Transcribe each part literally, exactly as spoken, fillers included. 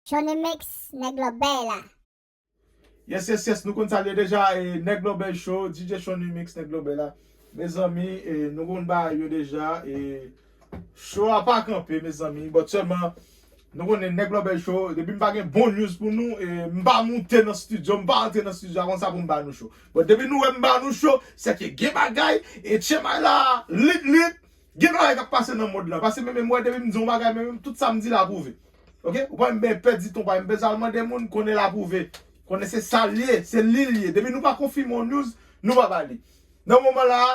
Shonny Mix, nèg lòbèy la. Yes, yes, yes, nou konn sa l ye deja, e, nèg lòbèy show, D J Shonny Mix, nèg lòbèy la. Mezanmi, e, nou konn bagay yo deja, e, show a pa kanpe, mezanmi, but sèlman, nou konnen nèg lòbèy show, depi m pa gen bon news pou nou, e, m pa moute nan studio, m pa antre nan studio a konsa pou m ba nou show. But depi nou wè m ba nou show, se ke gen bagay, e, Tchemay la, lit, lit, gen bagay k ap pase nan mond lan. Paske menm, menm, wè, depi m di yon bagay, menm, menm, tout sa m di la pwouve. Ok? Ou pa menm pèdi ton, pa menm bezwen al mande moun, konnen la pwouve. Konnen se sa l ye, se li l ye. Depi nou pa konfime yon news, nou pa ba li. Nan moman la,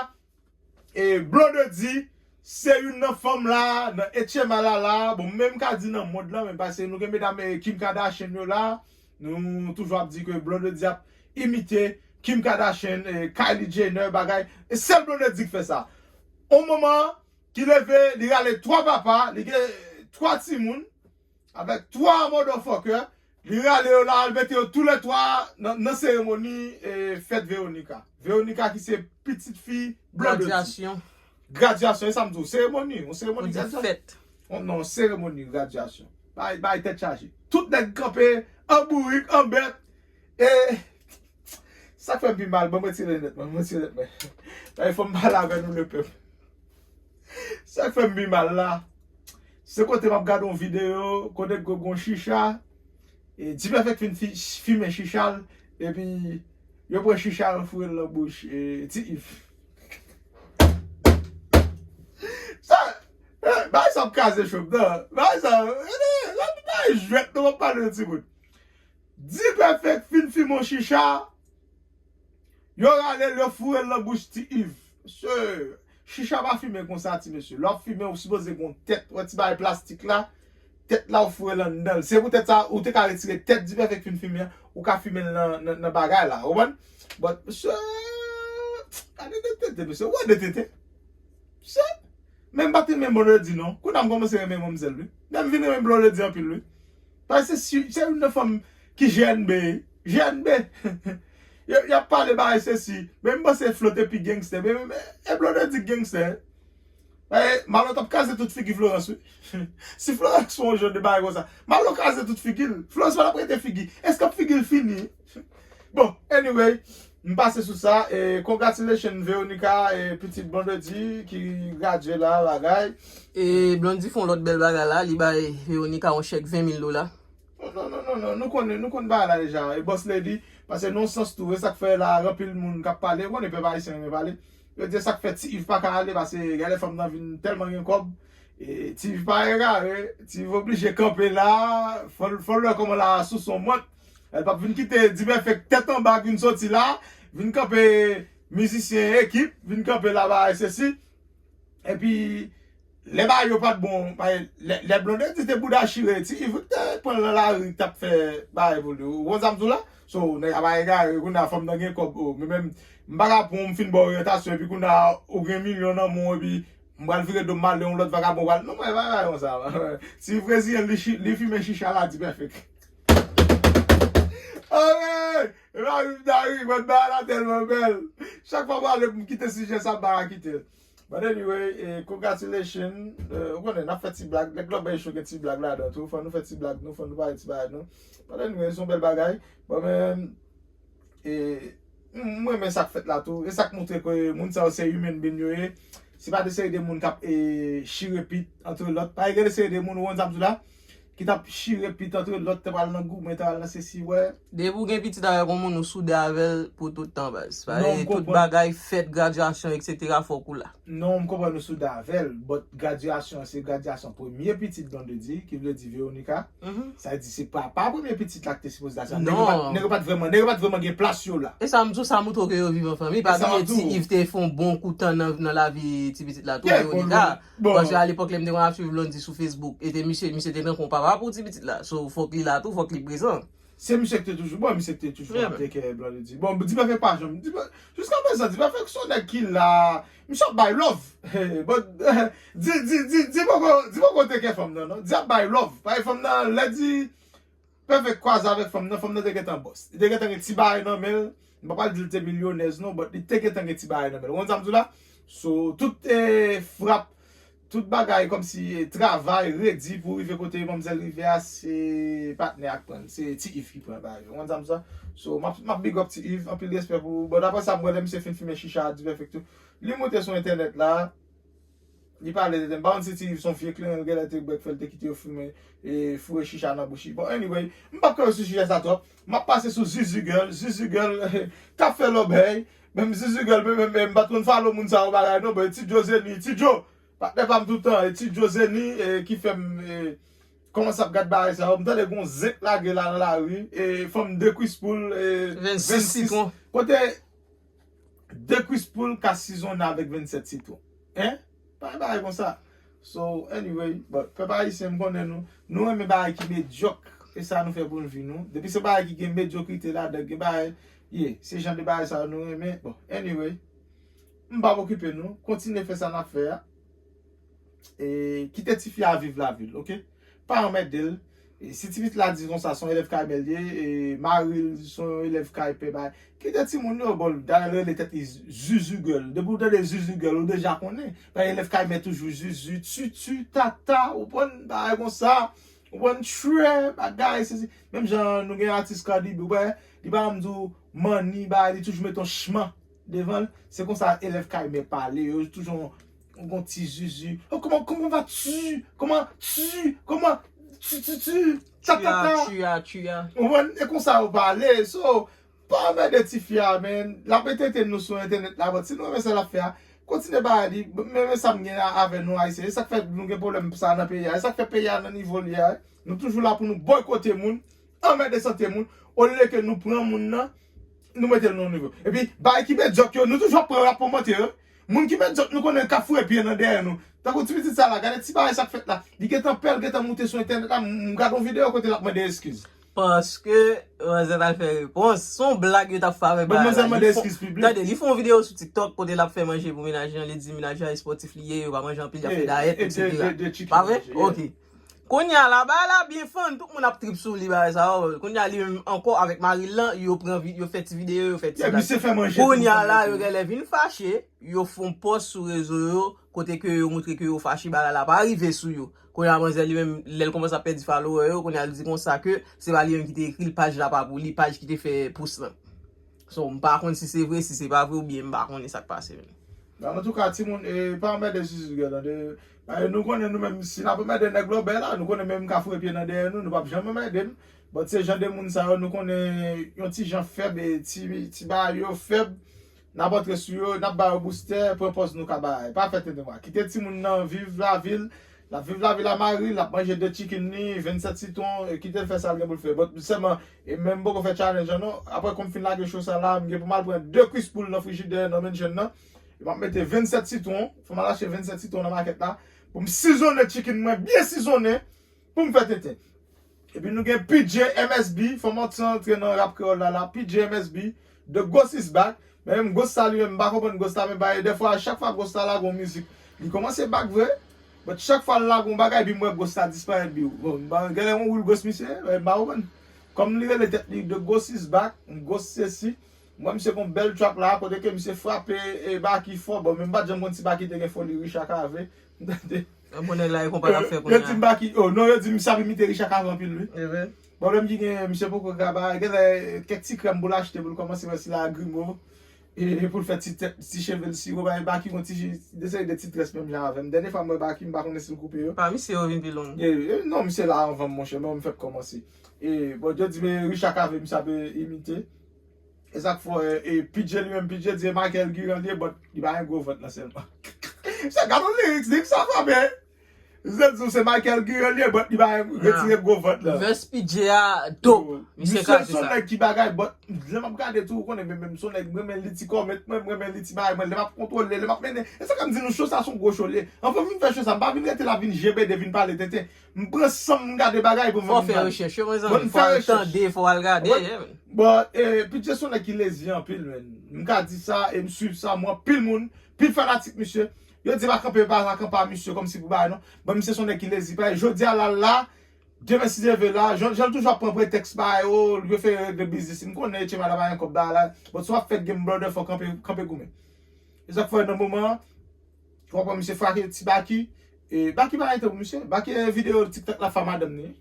e, Blondedy, se youn nan fanm la, nan H M A la la, bon, menm ka di nan mond lan, men paske nou gen medam, e, Kim Kardashian yo la, nou toujou ap di ke Blondedy ap imite Kim Kardashian, e, Kylie Jenner, bagay. E sèl Blondedy ki fè sa. On moman, ki leve, li rale twa papa, li gen twa timoun, avèk twa motherfucker, li rale yo la, li mete yo toulètwa nan, nan seremoni, e, fèt Veronica. Veronica ki se pitit fi Blondedy. Gradyasyon. Gradyasyon, e sa m di w, seremoni, yon Ou seremoni di gradyasyon. Fèt. Non, non, seremoni gradyasyon. Bay, bay tèt chaje. Tout nèg kanpe, an bourik, an bèt. E sa k fè m pi mal, ban m retire nèt mwen, ban m retire nèt mwen. Bay, fò m pale avè nou, lepèp. Sa k fè m pi mal la, se kote m ap gade yon videyo, kote k gon chicha, e Dipèfèk fin fi- fimen chicha l, epi yo pran chicha yo foure l nan bouch, e, Ti Iv. Sa, e, bagay sa ap kraze cho m, non. Bagay sa, e, e, e, bagay jwèt, non, m ap pale de timoun. Dipèfèk fin fimen yon chicha, yo rale l, yo foure l nan bouch Ti Iv. Mesye, chicha pa fimen konsa, ti mesye. Lè w ap fimen, ou sipoze gen yon tèt. Wè ti bagay plastik la, tèt la ou foure l anndan l. Se poutèt sa, ou te ka retire tèt Dipèfèk fin fimen an, ou ka fimen l nan, nan, nan bagay la. Ou konprann? But, mesye, gade de tete, mesye. Ou wè de tete? Mesye, men m pa t renmen Blondedy non. Kounye a m kòmanse renmen manmzèl, wi. Men m vin renmen Blondedy anpil, wi. Paske se, se youn nan fanm ki G N B, G N B. Y ap pale bagay sesi. Men m panse Flo te pi gangster. Men, men, men, e Blondedy gangster. E, Malo t ap kraze tout figi Florence, wi. Si Florence fè yon jan de bagay konsa, Malo kraze tout figi l. Florence pa t ap rete figi. Èske figi l fini? Bon, anyway, m pase sou sa. E, congratulations, Veronica, e, pitit Blondedy ki gradye la, bagay. E Blondedy fè yon lòt bèl bagay la, li bay Veronica yon chèk ven mil dola. Non, non, non, non, non, nou konn, nou konn bagay la deja. E Boss Lady, paske nan yon sans tou, e sa k fè la, anpil moun k ap pale, ou konnen pèp ayisyen renmen pale. Yo di sa k fè Ti Iv pa ka ale, paske gade fanm nan vin tèlman gen kòb. E Ti Iv pa egare, Ti Iv oblije kanpe la, fò l, fò l wè kòman la sou son mòt. L p ap vin kite Dipèfèk tèt anba k vin soti la, vin kanpe mizisyen ekip, vin kanpe la bagay sesi. Epi, lè bagay yo pa t bon, lè, lè Blondedy te bouda chire, Ti Iv te pran l nan lari, t ap fè bagay pou li. Ou konn sa m di w la? So, nèg la pa egare, kounye a fanm nan gen kòb, o, men menm, m pa ka pran w, m fin ba w oryantasyon, epi kounye a, ou gen milyon nan men w, epi m pral vire do m ale, yon lòt vagabon pral, non, mwen, pa, pa, pa, konsa. Ti Iv reziyen l, li chi-, li fimen chicha la, Dipèfèk. Alright! E pa vin dari, mwen bagay la tèlman bèl. Chak fwa m ale pou m kite sijè sa, m pa ka kite l. But anyway, e, congratulations. E, ou konnen, n ap fè ti blag. Nèg lòbèy cho gen ti blag ladan tou. Fò nou fè ti blag nou, fò nou pale ti bagay nou. But anyway, se yon bèl bagay. Bon, men, e, m, m renmen sa k fèt la tou. E sa k montre ke moun sa yo se human being yo ye. Se pa de seri de moun k ap, e, chire pit antre lòt. Pa gen de seri de moun, ou konn sa m di w la? Ki t ap chire pit antre lòt, t ap al nan goumen, t ap al nan sesi, wè. Depi w gen pitit avèk yon moun, ou soude avè l pou tout tan, baz. Paske tout bagay, fèt, gradyasyon, etsetera, fòk ou la. Non, m konprann ou soude avè l, but gradyasyon an, se gradyasyon premye pitit Blondedy, ki vle di Veronica. Sa vle di se papa premye pitit la ki te sipoze la. Nèg yo pa t, nèg yo pa t vrèman, nèg yo pa t vrèman gen plas yo la. E sa m di w, sa montre w ke yo viv an fanmi. Pa bliye Ti Iv te fè yon bon kout tan nan, nan lavi ti pitit la tou, Veronica. Paske alepòk lè m te konn ap swiv Blondedy sou Facebook, e te misye, misye te tankou yon papa pou ti pitit la. So, fòk li la tou, fòk li prezan. Se misye ki te toujou, bon, misye ki te toujou ap take care Blondedy. Bon, Dipèfèk pa janm, Dipè-, jiska prezan, Dipèfèk se yon nèg ki la, misye ap bay love. Bon, di, di, di, di poko, di poko take care fanm nan, non. Di ap bay love. Paske fanm nan, lè di, Pèfèk kwaze avèk fanm nan, fanm nan te gentan bòs. Li te gentan gen ti bagay nan men l. M pa pral di l te milyonèz non, but li te gentan gen ti bagay nan men l. Ou konn sa m di w la? So, tout, e, frap tout bagay kòmsi travay redi pou rive kote manmzèl rive a, se patnè a k pran l, se Ti Iv ki pran bagay yo. Ou konn sa m sa? So, m ap, m ap big up Ti Iv, anpil respè pou ou. Bon, daprè sa m wè, lè misye fin fimen chicha a, Dipèfèk tou, li moute sou entènèt la, li pale de, m pa konn si Ti Iv se yon vye kleren l genlè te bwè k fè l te kite yo fimen e foure chicha nan bouch li. Bon, anyway, m p ap kanpe sou sijè sa twòp. M ap pase sou Zuzu Girl. Zuzu Girl k ap fè lòbèy. Menm Zuzu Girl, menm, menm, menm, m pa t konn follow moun sa yo bagay non, but Ti Djo Zeni, Ti Djo, patnè pa m tout tan, e Ti Djo Zeni, e, ki fè m, e, kòmanse ap gad bagay sa yo. M tande gon zenk lage la nan lari, e, fanm de Chris Pool, e, vennsis sitwon. Kote de Chris Pool ka sizonnen avèk vennsèt sitwon. Hein? Pa gen bagay konsa. So, anyway, but, pèp ayisyen, m konnen nou, nou renmen bagay ki medyòk. E sa nou fè pou n vi nou. Depi se bagay ki gen medyokrite ladan, gen bagay, yeah, se jan de bagay sa yo nou renmen. Bon, anyway, m p ap okipe nou. Kontinye fè sa n ap fè a. E, kite tifi a viv lavi l, oke? Pa anmède l. E, si ti pitit la di konsa, se yon elèv kay mè l ye, e, mari l se yon elèv kay pè bay. Kite timoun yo, bon, dayè l rele tèt li Zuzu Girl. Depi w tande Zuzu Girl, ou deja konnen. Bay elèv kay mè toujou Zuzu, Tutu, Tata, ou konprann, bagay konsa. Ou konprann, chwè, bagay, sesi. Menm jan nou gen atis Cardi B, ou wè, li pa janm di w manni, bagay, li toujou met yon chman devan l. Se konsa elèv kay mè pale, yo toujou yon, yon ti zuzu. Oh, comment, comment vas-tu? Comment tu? Comment tu, tu, tu? Ta, ta, ta. Tu as, tu as, tu as. Ou konprann? E konsa yo pale. So, pa anmède tifi a, man. L ap entèten nou sou entènèt la, but si nou renmen sa l ap fè a, kontinye bay li. Men, men sa m gen a, avè nou Ayisyen. E sa k fè nou gen pwoblèm sa nan peyi a. E sa k fè peyi a nan nivo li a. Nou toujou la pou nou boykote moun, anmède sante moun, olye ke nou pran moun nan, nou mete l nan yon nivo. Epi, bagay ki medyòk yo, nou toujou ap pran rapò mantè yo. Moun ki medyòk, nou konnen l ka foure pye nan dèyè nou. Tankou ti pitit sa la, gade ti bagay sa k fèt la. Li gentan pè, l gentan moute sou entènèt la, m, m gade yon videyo kote l ap mande eskiz. Paske manzè t al fè repons. Se yon blag yo t ap fè avè bagay la. Manzè mande eskiz piblik. Tande, li fè yon videyo sou TikTok kote l ap fè manje pou menaj lan, li di menaj lan espòtif li ye, yo pa manje anpil, y ap fè dayèt, etsetera. Pa vre? Ok. Kounye a la, bagay la byen funny, tout moun ap trip sou li, bagay sa yo. Kounye a li menm ankò avèk mari l lan, yo pran vi-, yo fè ti videyo, yo fè ti blag. Kounye a la, yo genlè vin fache, yo fè yon pòs sou rezo yo, kote ke yo montre ke yo fache, bagay la pa rive sou yo. Kounye a manzè li menm, lè l kòmanse ap pèdi follower yo, kounye a l di konsa ke se pa li menm ki te ekri l, paj la pa pou li, paj ki te fè post lan. So, m pa konn si se vre, si se pa vre, oubyen m pa konnen sa k pase menm. Antouka, timoun, e, pa anmède Zuzu Girl, tande. E, nou konnen nou menm, si n ap anmède nèg lòbèy la, nou konnen menm m ka foure pye nan dèyè nou, nou p ap janm anmède m. But se jan de moun sa yo, nou konnen yon ti jan fèb, e ti, ti bagay yo fèb, n ap antre sou yo, n ap ba yo boustè, pran pòz nou ka bay. Pa fè tenten mwa. Kite timoun nan viv lavi l, l ap viv lavi l a mari l, l ap manje de chicken li, vennsèt sitwon, e kite l fè sa l gen pou l fè. But sèlman, e men m poko fè challenge an non. Apre kon m fin lage show sa la, m gen pou m al pran de Chris Pool nan frijidè nan mention nan. E m ap mete vennsèt sitwon, fò m al achte vennsèt sitwon nan makèt la, pou m sizonnen chicken mwen, byen sizonnen, pou m fè tenten. Epi nou gen P J M S B, fò m antre nan rap kreyòl la la, P J M S B, The Ghost is back. Men menm Ghost la li menm, m pa konprann Ghost la, men bay, dèfwa, chak fwa Ghost la lage yon mizik, li kòmanse back vre, but chak fwa l lage yon bagay, epi m wè Ghost la disparèt, bi, bon, m pa, genlè yon real Ghost misye ye, men m pa konprann. Kòm li rele tèt li The Ghost is back, Ghost sesi, m wè misye gon bèl track la, kote ke misye frape, e, Baky fò, bon, men m pa t janm konn si Baky te gen foli Richard Cavé. Bon, nèg la, e konpa l ap fè kounye a. Yo di m Baky, oh, non, yo di misye ap imite Richard Cavé anpil, wi. E vre? Pwoblèm ki gen, misye poko ka bay, genlè kèk ti krèm pou l achte pou l kòmanse wè si l a grimo. E, e pou l fè ti tèt, ti cheve l siro, bay Baky gon ti, de seri de ti très menm jan avè m. Dènye fwa m wè Baky, m pa konnen si l koupe yo. Pa misye yo vin pi long. E, e, non, misye la anvan m, monchè, men m fèk kòmanse. E, bon, yo di, men Richard Cavé, misye ap, e, imite. E sa k fè, e, e, P J li menm, P J di e Michael Guiran li ye, but li pa gen gwo vant lan sèlman. Misye gad yon lyrics, lyrics sa frape. Misye di w se Michael Guiran li ye, but li pa gen, retire gwo vant lan. Verse P J a dope. Misye kraze sa. Misye se yon nèg ki bagay, but lè m ap gade tou, ou konnen, men, men, se yon nèg, mwen renmen li ti kòmèt, mwen renmen li ti bagay, mwen, lè m ap kontwole, lè m ap mennen. E sa k fè m di nou show sa se yon gwo show li ye. Anvan m fin fè show sa, m pa vin rete la vin jebede, vin pale tenten. M pran san m, m gade bagay pou mwen. Fò fè rechèch, yo, mezanmi. Fò al tande, fò al gade, yeah, man. Bon, eh, P J se yon nèg ki lezi anpil, man. M ka di sa, e m swiv sa, m wè anpil moun, pil fanatik misye. Yo di pa kanpe, pa, pa kanpe a misye kòmsi pou bagay, non. Bon, misye se yon nèg ki lezi. Paske jodi a, l al la, demen si Dye vle la, jan, jan l toujou ap pran pretèks bagay, oh, l prefere regle biznis. M konnen Etche Mada pa gen kòb bagay la. Bon, si w ap fè game, brother, fò w kanpe, kanpe goumen. E sa k fè nan moman an, w ap wè misye frake ti Baky, E, Baky pa gen tan pou misye. Baky e videyo TikTok l ap fè a madanm ni.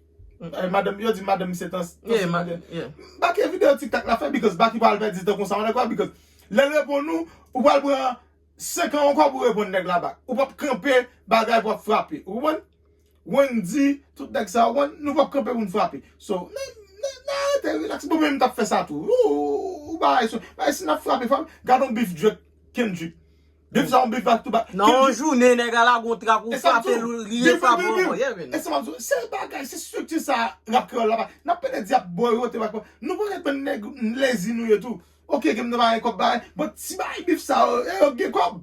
E, madanm, yo di madanm misye tan, tan Yeah, ma- madanm. yeah. Baky e videyo TikTok l ap fè because Baky pral pèdi tan konsa, ou konprann, because lè l reponn ou, ou pral pran senk an ankò pou reponn nèg la back. Ou p ap kanpe, bagay p ap frape. Ou konprann? Wendy, tout nèg sa yo, konprann, nou p ap kanpe pou n frape. So, nan, nan, nan arete, relax. Bon, men m t ap fè sa tou. Ou, ou, ou bagay sou, bagay si n ap frape, frape. Gade yon beef Drake, Kendrick. Beef sa yon beef back to back. Nan yon Kendrick jounen, nèg a lage yon trak ou E sa frape tou, l, li beef, frape beef, ou beef. ankò. Yeah, man. E sa m ap di w, se bagay, se strikti sa rap kreyòl la pa. N ap pede di ap boykote back. Nou pa ret ban nèg lazy nou ye tou. Ok, gen m nan pa gen kòb bagay, but ti bagay beef sa yo, e yo gen kòb.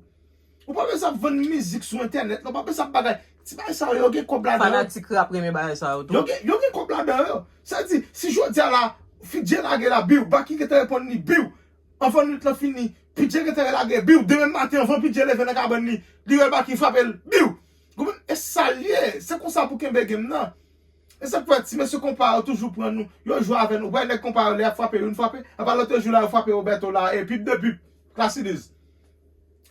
Ou pa bezwen ap vann mizik sou entènèt, non, ou pa bezwen ap bagay. Ti bagay sa yo, yo gen kòb ladan yo. Fanatik rap renmen bagay sa yo tou. Yo gen, yo gen kòb ladan yo. Sa di, si jodi a la, Fidje lage la, biw, Baky gentan reponn li, biw. Anvan nwit lan fini, Fidje gentan lage, biw. Demen maten, anvan Fidje leve nan kabann li, li wè Baky frape l, biw. Konprann? E sa l ye, se konsa pou kenbe game nan. E sa k fè ti mesye konpa yo toujou pran nou. Yo jwe avè nou. Ou wè nèg konpa yo, lè y ap frape, youn frape. Apa lòt jou la, yo frape Roberto la, e pip de pip. Classidiz.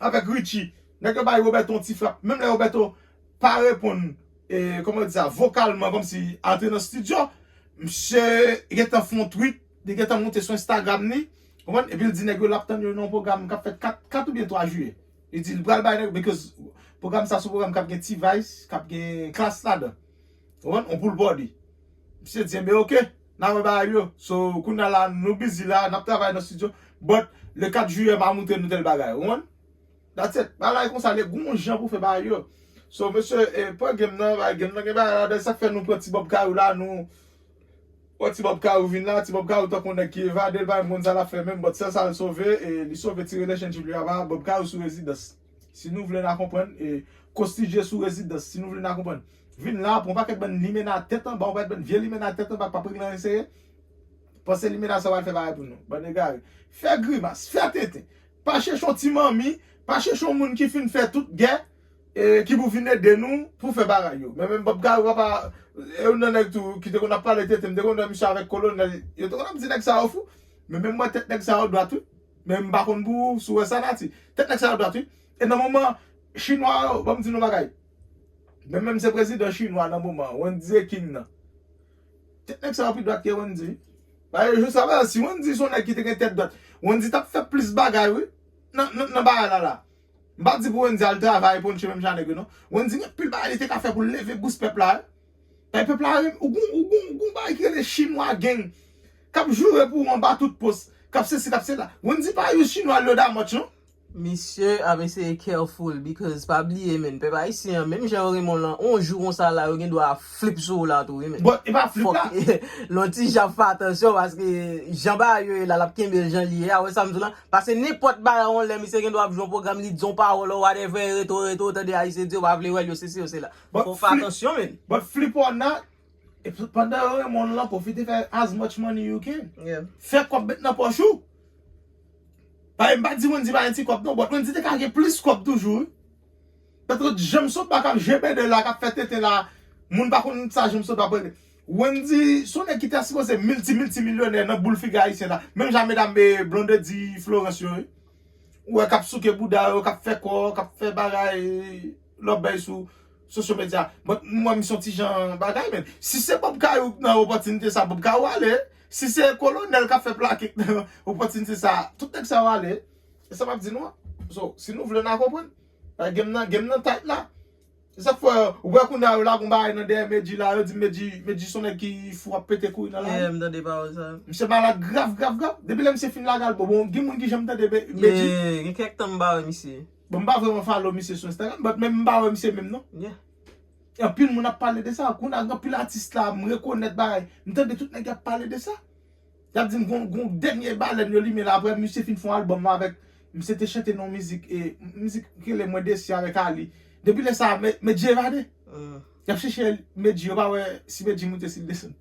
Avèk Richie. Nèg yo bay Roberto yon ti frap. Menm lè Roberto pa reponn, e, kòman yo di sa, vokalman, kòmsi antre nan estidyo, misye gentan fè yon tweet, li gentan monte sou Instagram li, konprann? Epi l di nèg yo l ap tann yo nan yon pwogram k ap fèt kat, kat oubyen twa jiyè. Li di l pral bay nèg, because pwogram sa se yon pwogram k ap gen T-Vice, k ap gen Klass ladan. Ou konprann? On pool party. Misye di, enben, ok, n a wè bagay yo. So, kounye a la, nou busy la, n ap travay nan studio. But, le kat jiyè, m a montre nou tèl bagay. Ou konprann? That's it. Bagay la e konsa, li gon jan pou fè bagay yo. So, mesye, e, pran game nan, bagay game nan, gen bagay ladan, sa k fè nou pran ti Bob Kayou la, nou, pran ti Bob Kayou vin la, ti Bob Kayou tankou nèg ki evade, l pa menm konn sa l ap fè menm, but sèl sa l sove, e, li sove ti relationship li a, Bob Kayou sou rezidans. Si nou vle n a konprann, e, Kostidye sou rezidans, si nou vle n a konprann. Vin la, pran pakèt bann limena tèt anba, yon pakèt bann vye limena tèt anba, k p ap regle anyen serye. Panse limena sa pral fè bagay pou nou. Bann egare. Fè grimas, fè tenten. Pa chèche yon ti manmi, pa chèche yon moun ki fin fè tout gè, e, ki pou vin ede nou pou fè bagay yo. Men menm Bob Kayou papa, e youn nan nèg tou ki te konn ap pale tenten, m te konn wè misye avèk kolonèl, yo te konn ap di nèg sa yo fou. Men menm mwen tèt nèg sa yo dwat wi. Men m pa konn pou ou, si w wè sa Nati. Tèt nèg sa yo dwat wi. E nan moman, chinwa yo, ban m di nou bagay. Men menm se prezidan chinwa nan moman, Wendy e King nan. Tèt nèg sa yo pi dwat ke Wendy. Paske jis avan, si Wendy se yon nèg ki te gen tèt dwat, Wendy t ap fè plis bagay wi. Nan, nan, nan bagay la la. M pa di pou Wendy al travay ponche menm jan nèg yo non. Wendy gen pil bagay li te ka fè pou l leve bous pèp la wi. Bay pèp la renmen, ou gon, ou gon, ou gon bagay ki rele chinwa gang. K ap joure pou ou anba tout pòs. K ap sesi, k ap sela. Wendy pa use chinwa l yo damòt non. Misye ap eseye careful because pa bliye menn, pèp ayisyen an, menm jan yo renmen w lan, on jou konsa la, yo gen dwa flip sou ou la tou wi menn. Bon, e pa flip la. Fòk lè w ti jan fè atansyon paske jan bagay yo ye la, l ap kenbe l jan li ye a, wè sa m di w lan. Paske nenpòt bagay, yon lè misye gen dwa ap jwe yon pwogram, li di yon pawòl, or whatever, reto, reto, tande ayisyen di yo pa vle wè l, yo sesi, yo sela. Fò w fè atansyon menn. But flip or not, e p-, pandan yo renmen w lan, pwofite fè as much money you can. Yeah. Fè kòb met nan pòch ou. Paske m pa di Wendy pa gen ti kòb non, but Wendy te ka gen plis kòb toujou wi. Petro janm sot ba k ap jebede la, k ap fè tenten la. Moun pa konn sa janm sot ba prele. Wendy se yon nèg ki ta sipoze milti, milti milyonè nan boul figi ayisyen la. Menm jan medam e Blondedy Florence yo wi. Ou wè k ap souke bouda yo, k ap fè kò, k ap fè bagay lòbèy sou social media. But m wè misye yon ti jan bagay menn. Si se Bob Kayou k nan opòtinite sa, Bob Kayou ale. Si se kolonèl k ap fè plake k nan opòtinite sa, tout nèg sa yo ale. E sa m ap di nou an. So, si nou vle n a konprann. Paske game nan, game nan tight la. E sa k fè, ou wè kounye a yo lage yon bagay nan dèyè Medjy la, yo di Medjy, Medjy se yon nèg ki fou ap pete kouri nan lari. Yeah, m tande pawòl sa. Misye malad grav, grav, grav. Depi lè misye fin lage album, bon, gen moun ki janm tande Be-, Medjy. Yeah, gen kèk tan m pa wè misye. Bon, m pa vrèman follow misye sou Instagram, but menm m pa wè misye menm non. Yeah. E anpil moun ap pale de sa. Kounye a gen anpil atis la, m rekonèt bagay. M tande tout nèg y ap pale de sa. Y ap di m gon, gon dènye balèn yo limen la, apre misye fin fè yon album avèk, misye te chante nan yon mizik, e, mizik ki rele Mwen Desi avèk Ali. Depi lè sa a, Me-, Medjy evade. Mm. Y ap chèche Medjy, yo pa wè si Medjy moute, si l desann.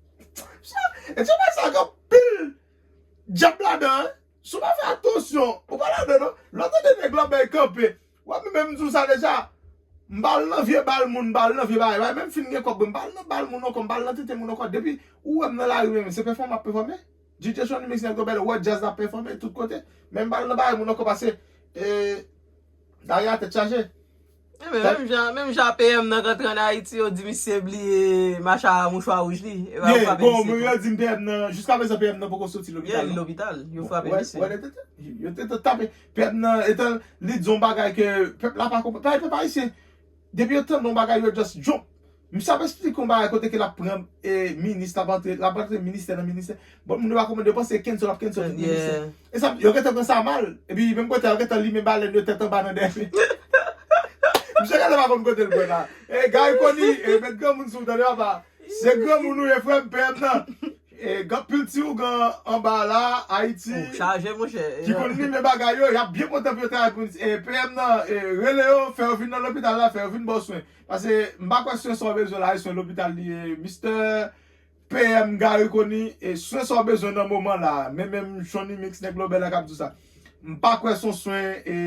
Sa, e ti bagay sa gen anpil djab ladan, wi. Si w pa fè atansyon, ou pa ladan non. Lè w tande nèg lòbèy kanpe, w ap menm di w sa deja. M pa al nan vye bal moun, m pa al nan vye bagay. Bagay menm fin gen kòb, m pa al nan bal moun ankò, m pa al nan tete moun ankò. Depi ou wè m nan lari menm, se pèfòme m ap pèfòme. D J Sean Remix nèg yo bèl, ou wè djaz la ap pèfòme tout kote. Men m pa al nan bagay moun ankò paske, e, lari a tèt chaje. Menm jan, menm jan P M nan rantre ann Ayiti, yo di misye bliye macha mouchwa wouj li. E pa yo frape misye tou. Bon, yo di m P M nan, jiska prezan P M nan poko soti lopital. Li lopital, yo frape misye. Yo te tape P M nan, etan li di yon bagay ke pèp la pa konprann. Pèp ayisyen, depi yo tande yon bagay, yo just jump. Misye ap esplike yon bagay kote ke l ap pran e, minis, l ap antre, l ap antre ministè nan ministè. Bon, moun yo pa konprann, yo panse cancel, l ap cancel tout ministè. E sa, yo gentan pran sa mal. Epi menm kote, yo gentan limen balèn yo tèt anba nan dèyè. Misye gentan pa konn kote l pran la. E Gary Conille, e met granmoun sou w, tande papa. Se granmoun ou ye, frè m, P M nan. E gen anpil ti ougan anba la, Ayiti. Ou chaje, monchè. Ki konn limen bagay yo, y ap byen kontan pou yo travay pou e, P M nan, e, rele yo, fè yo vin nan lopital la, fè yo vin ba w swen. Paske m pa kwè swen sa w bezwen la, e swen lopital li ye. Mistè P M Gary Conille, e swen sa w bezwen nan moman la. Men menm Johnny Mix, nèg Lobel la k ap di w sa. M pa kwè se yon swen e,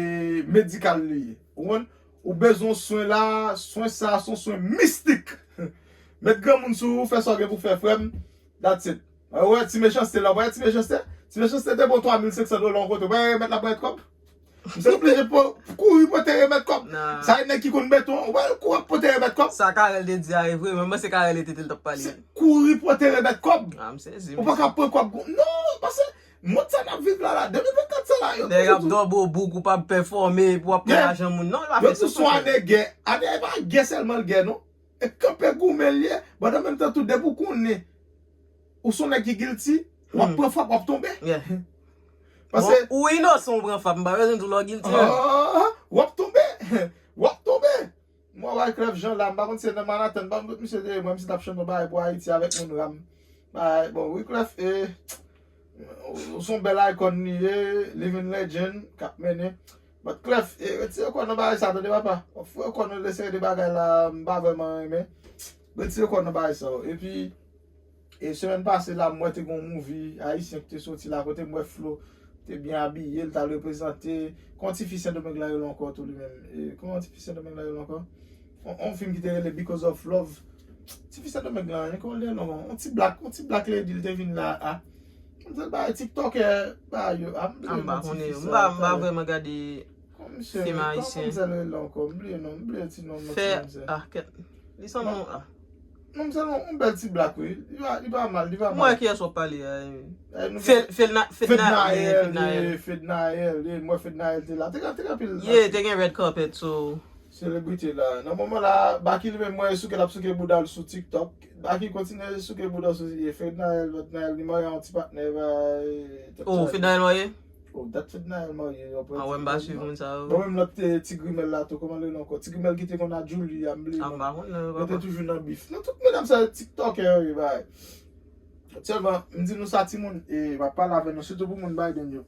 medikal li ye. Ou konprann? Ou bezwen yon swen la, swen sa, se yon swen mistik. Met granmoun sou ou, fè sa w gen pou fè, frè m. That's it. Ou wè ti mechanste la, ou wè ti mechanste? Ti mechanste te bon twa mil senk san dola yon kote. Ou wè remèt la pran kòb? Misye oblije pou kouri pote remèt kòb. Sa e nèg ki konn beton an. Ou wè l kouri ap pote remèt kòb? Sa Carel te di a e vre, men mwen se Carel te te l t ap pale. Se kouri pote remèt kòb. Ah, m sezi. Ou pa ka pran kòb. Non, paske mond sa n ap viv la, la, de mil vennkat sa la, yo toujou di w. Nèg ap dòbo bouk ou pa pèfòme pou w ap pran lajan moun. Non, l pa fè sens. Yo di w se yon ane gè. Ane a e pa gè sèlman l gè, non. E kanpe goumen l ye, but an menm tan tou, depi w konnen ou se yon nèg ki guilty, w ap pran frap, w ap tonbe. Paske ou inosan, ou pran frap, m pa bezwen di w lè w guilty menm. W ap tonbe. W ap tonbe. Mwen Wyclef Jean la, m pa konn si se nan Manhattan, m pa konn kot misye te ye, mwen misye t ap chante yon bagay pou Ayiti avèk moun ram. Bagay, bon, Wyclef, e, ou se yon bèl icon li ye, living legend, k ap mennen. But Clef, e, retire kò w nan bagay sa, tande papa. W ap foure kò w nan de seri de bagay la, m pa vrèman renmen. Retire kò w nan bagay sa yo. Epi, e, semèn pase la, m wè te gen yon movie ayisyen ki te soti la, kote m wè Flo te byen abiye, l t al reprezante. Kòman ti fi Sendomeng lan rele ankò tou li menm? E, kòman ti fi Sendomeng lan rele ankò? On, on fim ki te rele Because of Love. Ti fi Sendomeng lan, e kòman l rele ankò? On ti black, on ti black lady l te vin la a. Kòmsèl bagay tiktokè, bagay yo. A, m bliye non ti fi sa. M pa konnen, m pa, m pa vrèman gade fim ayisyen. Kòmsèl rele ankò, m bliye non, m bliye ti non, non, ti non sa. Ah, kèt. Li sanble yon, ah. Non, m se yon, yon bèl ti black, wi. Li pa, li pa mal, li pa mal. M wè kiyès w ap pale a. Fednaelle, Fednaelle, Fednaelle, m wè Fednaelle te la. Te gen, te gen anpil. Yeah, te gen red carpet, so. Selebrite la. Nan moman la, Baky li menm, mwen, souke l ap souke bouda l sou TikTok. Baky kontinye souke bouda l sou, e, Fednaelle, Fednaelle, li marye a yon ti patnè, e, oh, Fednaelle marye? Oh, dat Fednaelle marye, yo pran. Ah, wè, m pa swiv moun sa yo. Bon, menm lòt, e, ti grimèl la tou, kòman l rele ankò? Ti grimèl ki te konn a Djouly a, m bliye non. Ah, m pa konn non, papa. Yo te toujou nan bif. Non, tout medam sa yo tiktokè yo ye, bay. Sèlman, m di nou sa, timoun, e, m ap pale avè nou, sitou pou moun Biden yo.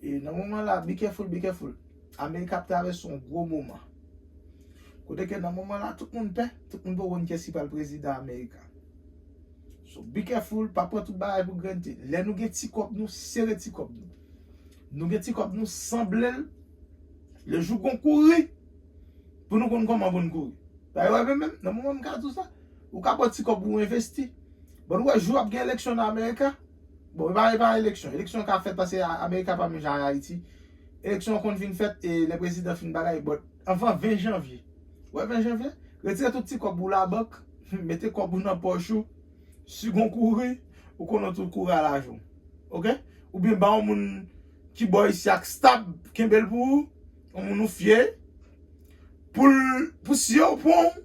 E nan moman la, be careful, be careful. Amerik ap travèse yon gwo moman. Kote ke nan moman la, tout moun pè, tout moun poko konn kiyès ki pral prezidan Amerik la. So, be careful, pa pran tout bagay pou granted. Lè nou gen ti kòb nou, sere ti kòb nou. Nou gen ti kòb nou, sanble l. Lejou gon kouri, pou nou konn kòman pou n kouri. Bay wè menm, menm, nan moman m ka di w sa, ou ka pran ti kòb ou envesti. Bon, ou wè jou ap gen eleksyon nan Amerika. Bon, e pa, e pa eleksyon. Eleksyon ka fèt paske A-, Amerika pa menm jan ak Ayiti. Eleksyon an konn vin fèt e lè prezidan fin bagay, but anvan ven janvye. Ou wè ven janvye, retire tout ti kòb ou labank, mete kòb ou nan pòch ou. Si gon kouri, ou konnen tout kouri a lajan w. Oke? Oubyen ba yon moun ki bò isi ak stab, kenbe l pou ou, yon moun ou fye, pou l, pou si yo pran w,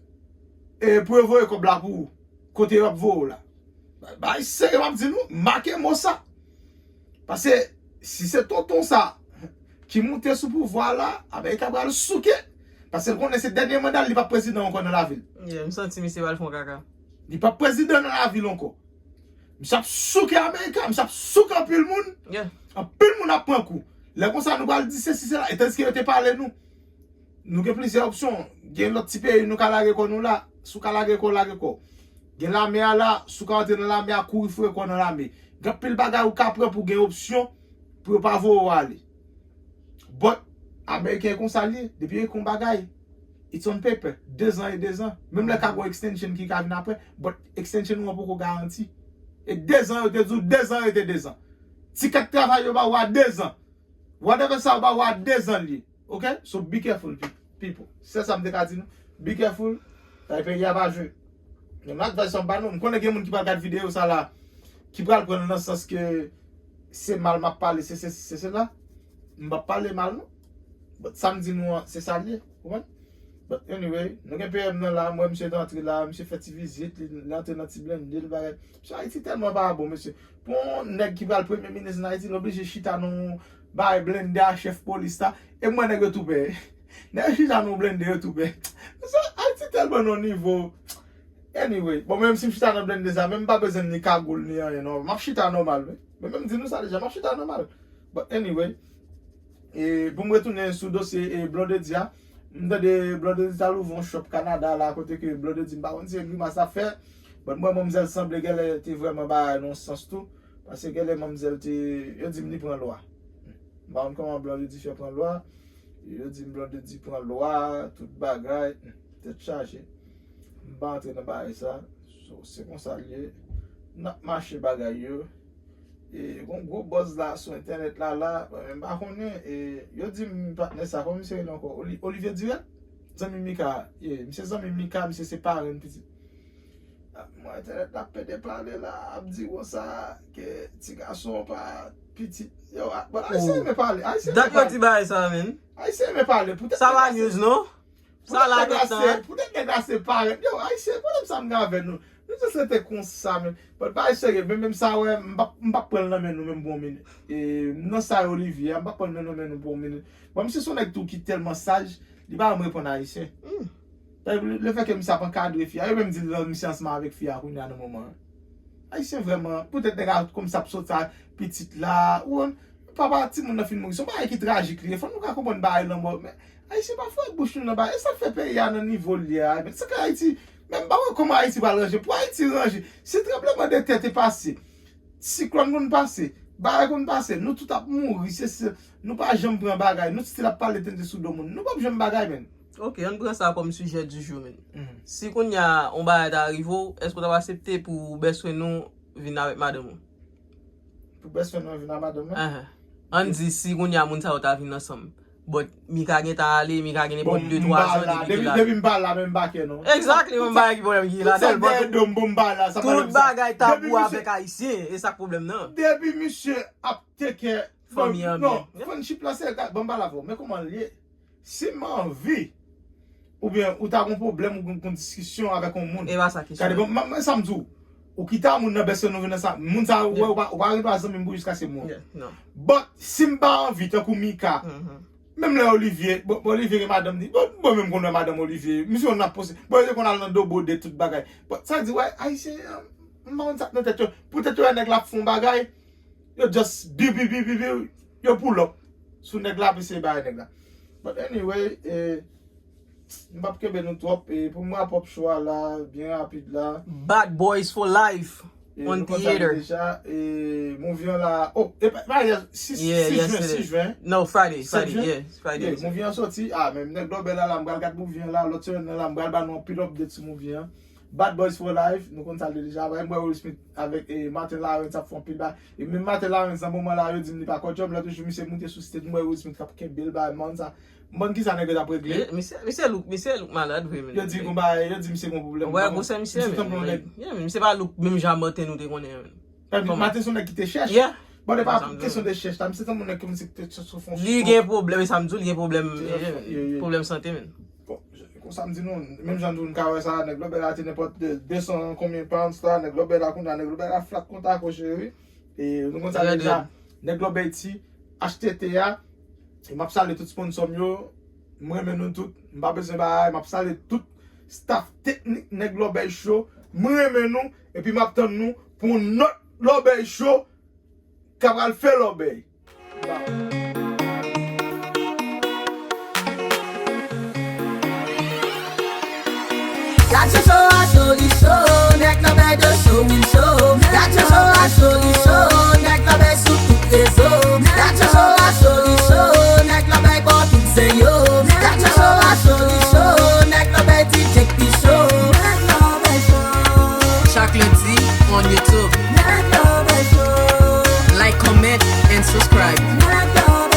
e pou yo voye kòb la pou ou, kote yo ap voye w la. Bagay serye m ap di nou, make mo sa. Paske si se tonton sa ki moute sou pouvwa la, Amerika pral souke. Paske l konnen se dènye manda l, li p ap prezidan ankò nan lavi l. Yeah, m santi misye pral fè yon kaka. Li p ap prezidan nan lavi l ankò. Misye ap souke Amerika, misye ap souke anpil moun. Yeah. Anpil moun ap pran kou. Lè konsa nou pral di sesi sela, e tandiske yo te pale nou. Nou gen plizyè opsyon. Gen lòt ti peyi nou ka lage kò nou la. Si w ka lage kò w, lage kò w. Gen lame a la, si w ka antre nan lame a, kouri foure kò w nan lame. Gen anpil bagay ou ka pran pou w gen opsyon pou yo pa voye w ale. But, Ameriken konsa l ye, depi yo ekri yon bagay, it's on paper. Dezan e dezan. Menm lè ka gen yon extension ki ka vin apre, but extension ou an poko garanti. E dezan, yo te di w dezan rete dezan. Ti kat travay yo ba w a dezan. Whatever sa yo ba w a dezan l ye. Oke? So be careful, people. people. Se sa m te ka di nou. Be careful. Bagay peyi a pa jwe. Men m advice sa m ba nou. M konnen gen moun ki pral gad videyo sa la, ki pral pran l nan sans ke se mal m ap pale, se sesi, se sela. M p ap pale mal, non. But sa m di nou an, se sa l ye. Ou konprann? But anyway, nou gen P M nan la, m wè misye t antre la, misye fè ti vizit, li, li antre nan ti blende, li bagay. Mesye, Ayiti tèlman pa bon, mesye. Pou yon nèg ki pral premye minis an Ayiti, l oblije chita nan yon bagay blende a chèf polis la. E m wè nèg yo tou pè. Nèg yo chita nan yon blende, yo tou pè. Mesye, Ayiti tèlman nan yon nivo. Anyway, bon, menm si m chita nan blende sa, menm m pa bezwen ni kagoul, ni anyen, non. M ap chita nòmal, wi. Men menm di nou sa deja, m ap chita nòmal. But anyway, e, pou m retounen sou dosye, e, Blondedy a, m tande Blondedy t al ouvri yon shop Kanada la, kote ke Blondedy, m pa konn si se grimas l ap fè, but m wè manmzèl sanble genlè te vrèman bagay nan yon sans tou, paske genlè manmzèl te, yo di m li pran lwa. M pa konn kòman Blondedy fè pran lwa, yo di m Blondedy pran lwa, tout bagay, tèt chaje. M pa antre nan bagay sa, so, se konsa l ye. N ap mache bagay yo. E, gon gwo buzz la sou entènèt la, la, mwen menm pa konnen, e, yo di m patnè sa, kòman misye rele ankò? Oli-, Olivier Durel? Zanmi Mika, ye, misye zanmi Mika, misye se parenn pitit. Ah, mwen entènèt la pede pale la, ap di konsa, ke ti gason pa pitit. Yo, ah, bon, Ayisyen renmen pale, Ayisyen renmen pale. Dat yo di bagay sa, menn. Ayisyen renmen pale, poutèt Sa pa news, non? Sa la gentan. Poutèt nèg la se parent. Yo, Ayisyen, pwoblèm sa m gen avè nou. Nou just rete konsa, men. But bagay serye, men menm sa, wè, m p ap, m p ap pran l nan men nou menm pou yon minit. E, nan sa yo Olivier a, m p ap pran l nan men nou pou yon minit. Bon, misye se yon nèg tou ki tèlman saj, li pa janm reponn Ayisyen. Lefètke misye ap ankadre fi a, yo menm di l misye ansanm avèk fi a kounye a nan moman an. Ayisyen vrèman, poutèt nèg la kòmanse ap soti a pitit la, ou konn, papa timoun nan fin mouri. Se yon bagay ki trajik li ye. Fò nou ka konprann bagay lanmò. Men Ayisyen pa fouye bouch nou nan bagay. E sa k fè peyi a nan nivo l ye a. Men se ka Ayiti, men m pa wè kòman Ayiti pral ranje. Pou Ayiti ranje, si tranblemanntè te pase, siklòn konn pase, bagay konn pase, nou tout ap mouri, se, se, nou pa janm pran bagay, nou still ap pale tenten sou do moun. Nou p ap janm bagay, menn. Ok, ann pran sa kòm sijè du jour, menn. Si kounye a yon bagay ta rive w, èske w t ap aksepte pou bèswen nou vin avèk madanm ou? Pou bèswen nou vin ak madanm mwen? Ahan. Ann di si kounye a moun sa yo ta vin ansanm. But Mika gentan ale, Mika gen nenpòt de twa zan depi li la. Depi m pa la, men m pa kè non. Exactly, menm bagay ki pwoblèm ki la. Tout sa dèyè do m, bon, m pa la, sa pa tout bagay tabou avèk Ayisyen, e sa k pwoblèm nan. Depi misye ap take care fanmi an byen. Non, friendship la se, bon, m pa la avè w, men kòman l ye? Si m anvi, oubyen ou ta gon pwoblèm, ou gon, gon diskisyon avèk yon moun. E pa sa kesyon. Gade, bon, m, m, sa m di w. Ou kite a moun nan bèswen nou vin nan sa. Moun sa, ou wè, ou pa, ou pa rive a zanmi m pou jiska se mò. But, si m pa anvi, tankou Mika, menm lè Olivier, bon, bon, Olivier gen madanm li, bon, bon, menm konn wè madanm Olivier, misye konn ap poste, bon, yo konn al nan Dobo de tout bagay. But, sa di, wè, Ayisyen, m pa konn sa k nan tèt yo. Poutèt yo wè nèg la ap fè yon bagay, yo just biw, biw, biw, biw, biw, yo pull up sou nèg la, ap eseye bay nèg la. But anyway, e, m p ap kenbe nou twòp, e, pou m wrap up show a la, byen rapid la. Bad Boys for Life on theater. Deja, e, movie an la, oh, e pa, pa yè, sis, sis jen, sis jen. No, Friday, Friday, yeah, Friday. Movie an soti, ah, men nèg Global la, la, m pral gad movie an la, lòt semèn nan la, m pral ba nou anpil update sou movie an. Bad Boys for Life, nou konn sa l ye deja. Mwen wè Will Smith avèk, e, Martin Lawrence ap fè anpil bagay. E menm Martin Lawrence, nan moman la, yo di m li pa kò djòb, lòt jou, misye moute sou stage, m wè Will Smith k ap kenbe l, bagay, man sa. M konn kisa nèg yo t ap regle. Misye, misye look, misye look malad vre, menn. Yo di gon bagay, yo di misye gon pwoblèm. Wè, gwosè misye, menn. Yeah, misye pa look menm jan Martin nou te konnen, menn. Maten se yon nèg ki te chèch. Bon, e pa kesyon de chèch la, misye tankou nèg ki te sou fon. Li gen pwoblèm, e sa m di w, li gen pwoblèm, pwoblèm sante, menn. Bon, konsa m di nou, menm jan nou ka wè sa, nèg Lòbèy la te nenpòt de, de san konbyen pounds la, nèg Lòbèy la kounye a, nèg Lòbèy la flat konta ko cheri. E nou konn sa deja, nèg Lòbèy ti, H T T a, e m ap salye tout sponsò m yo, m renmen nou tout, m pa bezwen bagay, m ap salye tout staff teknik nèg Lòbèy Show, m renmen nou, epi m ap tann nou pou yon lòt Lòbèy Show k ap pral fè lòbèy. Gad show a cho li cho, nèg nan bèy de cho wi cho. Gad show a cho li cho, nèg nan bèy sou tout rezo. Gad show a cho li cho, nèg nan bèy bò tout se yo. Gad show a cho li cho, nèg nan bèy D J k pi cho. Chak lendi on YouTube. Like, comment and subscribe.